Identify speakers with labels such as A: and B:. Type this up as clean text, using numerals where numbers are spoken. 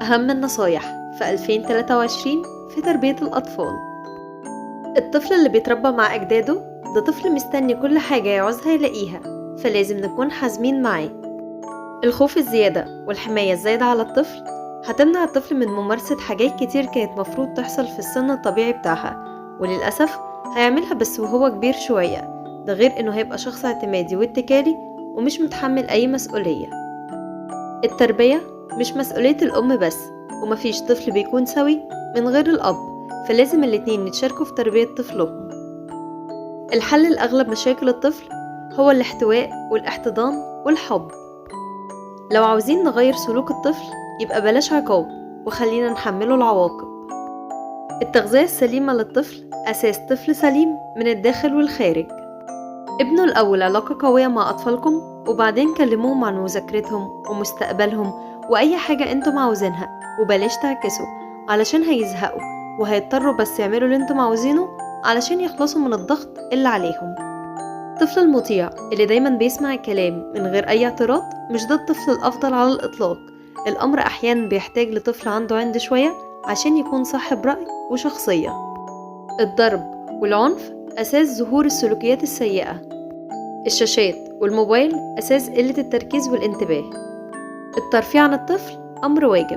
A: أهم النصايح في 2023 في تربية الأطفال. الطفل اللي بيتربى مع أجداده ده طفل مستني كل حاجة يعوزها يلاقيها، فلازم نكون حازمين معاه. الخوف الزيادة والحماية الزايدة على الطفل هتمنع الطفل من ممارسة حاجات كتير كانت مفروض تحصل في السن الطبيعي بتاعها، وللأسف هيعملها بس وهو كبير شوية، ده غير انه هيبقى شخص اعتمادي واتكالي ومش متحمل اي مسؤولية. التربية مش مسؤولية الأم بس، ومفيش طفل بيكون سوي من غير الأب، فلازم الاتنين يتشاركوا في تربية طفلهم. الحل لأغلب مشاكل الطفل هو الاحتواء والاحتضان والحب. لو عاوزين نغير سلوك الطفل يبقى بلاش عقاب وخلينا نحمله العواقب. التغذية السليمة للطفل أساس طفل سليم من الداخل والخارج. ابنوا الأول علاقة قوية مع أطفالكم، وبعدين كلموهم عن مذاكرتهم ومستقبلهم وأي حاجة انتم عاوزينها، وبلاش تعكسوا علشان هيزهقوا وهيضطروا بس يعملوا اللي انتم عاوزينه علشان يخلصوا من الضغط اللي عليهم. الطفل المطيع اللي دايما بيسمع الكلام من غير أي اعتراض مش ده الطفل الأفضل على الإطلاق. الأمر أحيانا بيحتاج لطفل عنده عند شوية عشان يكون صاحب رأي وشخصية. الضرب والعنف أساس ظهور السلوكيات السيئة. الشاشات والموبايل أساس قلة التركيز والانتباه. الترفيه عن الطفل أمر واجب.